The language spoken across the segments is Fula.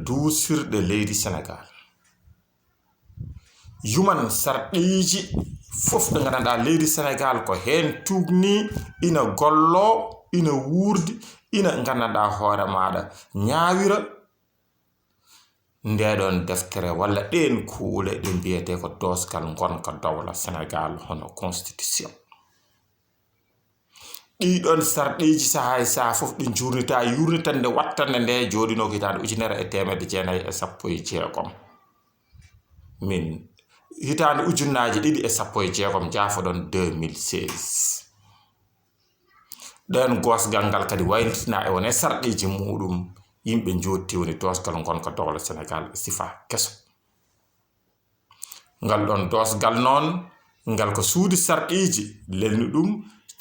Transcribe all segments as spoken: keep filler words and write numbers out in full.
duusirɗe leydi Senegaal. Yuman sarɗiiji fof ɗe nganndanɗaa leydi Senegaal ko heen tuugni, ina golloo, ina wuurdi, ina nganndanɗaa hoore maaɗa ñaawira ndee ɗoon deftere walla ɗeen kuule ɗe mbiyetee ko doosgal ngonka dowla Senegaal, hono constitution. Ɗii ɗoon sarɗiiji sahaa e sahaa fof ɗi njuurnita, yuurnitannde wattannde nde jooɗinoo ko hitaande ujunere e teemedde jeenayi e sappo e jeegom. Min, hitaande ujunnaaje ɗiɗi e sappo e jeegom, jaafoɗon, deux mille seize. Ɗeen goosgal ngal kadi waylitinaa e won e sarɗiiji muuɗum, yimɓe njooɗti woni doosgal ngonka dowla Senegaal e sifaa keso. Ngal ɗoon doosgal noon, ngal ko suudu sarɗiiji lelni ɗum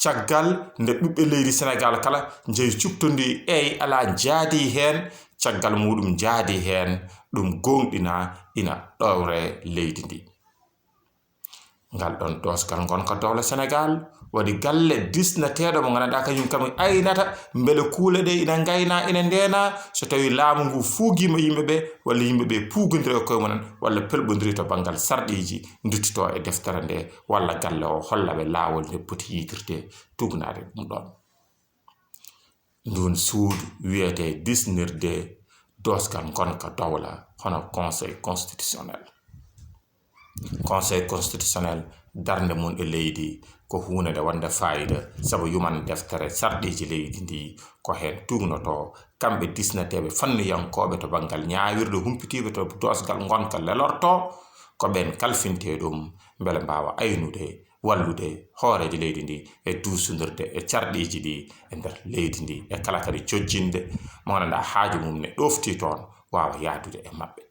caggal nde ɓiɓɓe leydi Senegaal kala njehi cuɓtondii, eey, alaa njaadi heen, caggal muuɗum njaadi heen, ɗum gooŋɗinaa ina ɗowre leydi ndi. Ngal ɗoon doosgal ngonka dowla Senegaal waɗi galle disnateeɗo mo nganndanɗaa kañum kam aynata mbele kuule ɗe ina ngaynaa, ina ndeenaa, so tawii laamu ngu fuugiima yimɓe ɓe, walla yimɓe ɓe puugondiri e koye mumen, walla pelɓondiri to banngal sarɗiiji, nduttitoo e deftere nde, walla galle o holla ɓe laawol nde poti yiytirde, tuugnaade ɗum ɗoon. Nduun suudu wiyetee disnirde doosgal ngonka dowla, hono Conseil constitutionnel. Conseil constitutionnel, darnde mum e leydi ko huunde nde wonde faayida, sabu yuman deftere sarɗiiji leydi ndi ko heen tuugnotoo, kamɓe disnateeɓe fanniyankooɓe to banngal ñaawirde, humpitiiɓe to doosgal ngonka lelortoo, ko ɓeen kalfintee ɗum, mbele mbaawa aynude, wallude hooreejo leydi ndi e duusondirde e carɗiiji ɗi e nder leydi ndi, e kala kadi jojjinde mo nganndanɗaa haaju mum ne ɗooftii toon, waawa yahdude e maɓɓe.